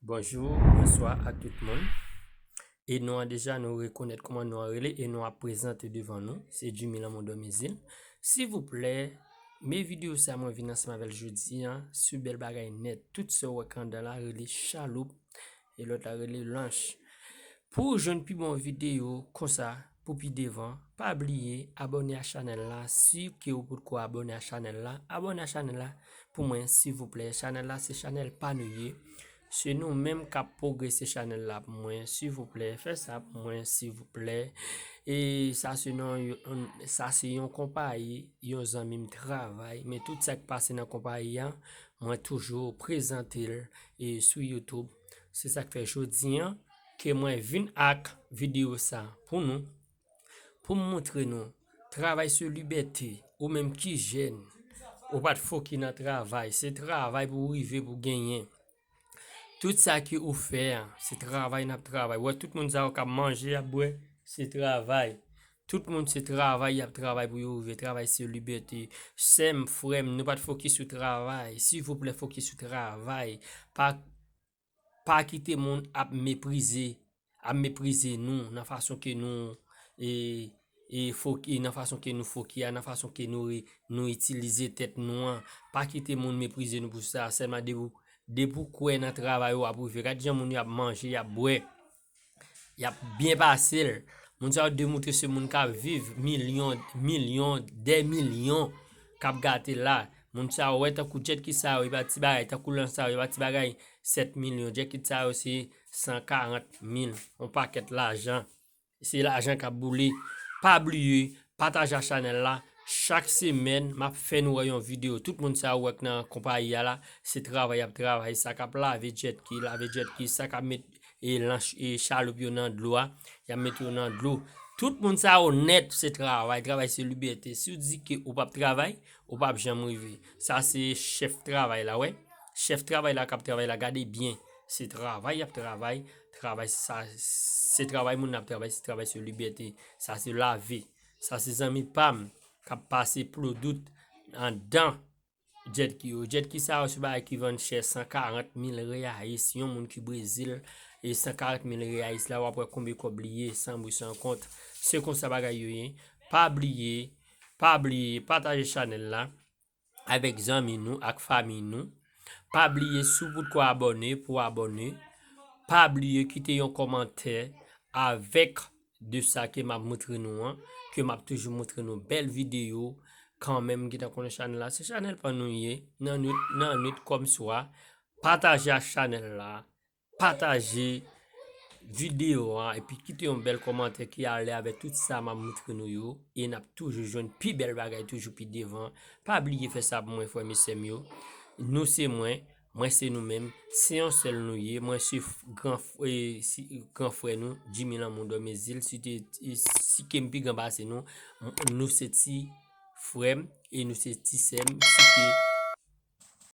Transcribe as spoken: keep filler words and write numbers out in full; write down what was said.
Bonjou, bonswa a tout moun. E non an deja, nou rekonèt kòman non an rele e non an ap prezante devan nou. Se Jimmy Lanmou Dòmezil. Silvouplè, men videyo sa mwen vin ansanm avè l jodi an, sou bèl bagay nèt. Tout sa w wè k anndan la rele chaloup e lòt la rele lanch. Pou w jwenn pi bon videyo konsa, pou pi devan, pa bliye abòne a chanèl la. Si ke w potko abòne a chanèl la, abòne a chanèl la pou mwen, silvouplè. Chanèl la, se chanèl pa nou ye. Se nou menm k ap pwogrese chanèl la pou mwen, silvouplè. Fè sa pou mwen, silvouplè. E sa se non, sa se yon konpayi, yon zanmi m travay. Men tout sa k pase nan konpayi a, mwen toujou prezante l e sou YouTube. Se sa k fè jodi an, ke mwen vin ak videyo sa pou nou, pou m montre nou, travay se libète, ou menm ki jèn, ou pa t foki nan travay, se travay pou w rive pou w genyen. Tout sa ke ou fè a, se travay n ap travay. Wè, tout moun sa yo k ap manje, ap bwè, se travay. Tout moun se travay, y ap travay pou yo rive. Travay se libète. Sè m, frè m, nou pa t fokis sou travay. Silvouplè, fokis sou travay. Pa, pa kite moun ap meprize, ap meprize nou nan fason ke nou, e, e, foki, nan fason ke nou foki a, nan fason ke nou, nou itilize tèt nou an. Pa kite moun meprize nou pou sa. Sèlman depi, depi w kwè nan travay ou ap rive. Gad jan moun yo ap manje, y ap bwè. Y ap byen pase l. Moun sa yo demoutre se moun k ap viv milyon, milyon, dè milyon k ap gate la. Moun sa yo wè tankou jet ki sa yo, e pa ti bagay, tankou lanch sa yo, e pa ti bagay, sèt milyon. Jet ki sa yo se san karant mil, yon pakèt lajan. Se lajan k ap boule. Pa bliye, pataje a chanèl la. Chak semèn, m ap fè nou wè yon videyo. Tout moun sa yo wè k nan konpayi a la, se travay y ap travay. Sa k ap lave jet ki, lave jet ki, sa k ap met e lanch, e chaloup yo nan dlo a, y ap mete yo nan dlo. Tout moun sa yo nèt, se travay. Travay se libète. Si w di ke ou p ap travay, ou p ap janm rive. Sa se chèf travay la, wè. Chèf travay la k ap travay la, gade byen. Se travay y ap travay. Travay sa, se travay moun ap travay, se travay se libète. Sa se lavi. Sa se zanmi pa m k ap pase plodout anndan jet ki yo. Jet ki sa yo se bagay ki vann chè san karant mil reyais. Yon moun ki Brezil, e san karant mil reyais la, w ap wè konbyen kòb li ye, san bri san kont. Se konsa bagay yo ye. Pa bliye, pa bliye, pataje chanèl la avèk zanmi nou, ak fanmi nou. Pa bliye, si w potko abòne, pou w abòne. Pa bliye kite yon kòmantè avèk de sa ke m ap montre nou an, ke m ap toujou montre nou bèl videyo kanmenm. Gentan konnen chanèl la, se chanèl pa nou ye, nan nwit, nan nwit kòmswa. Pataje ak chanèl la, pataje videyo an, epi kite yon bèl kòmantè ki ale avèk tout sa m ap montre nou yo, e n ap toujou jwenn pi bèl bagay toujou pi devan. Pa bliye fè sa pou mwen, frè m e sè m yo. Nou se mwen, mwen se nou menm, se yon sèl nou ye. Mwen se f-, gran f-, e, si, gran frè nou, Jimmy Lanmou Dòmezil. Si te, e, si ke m pi gran pase nou, m-, nou se ti frè m e nou se ti sè m. Si ke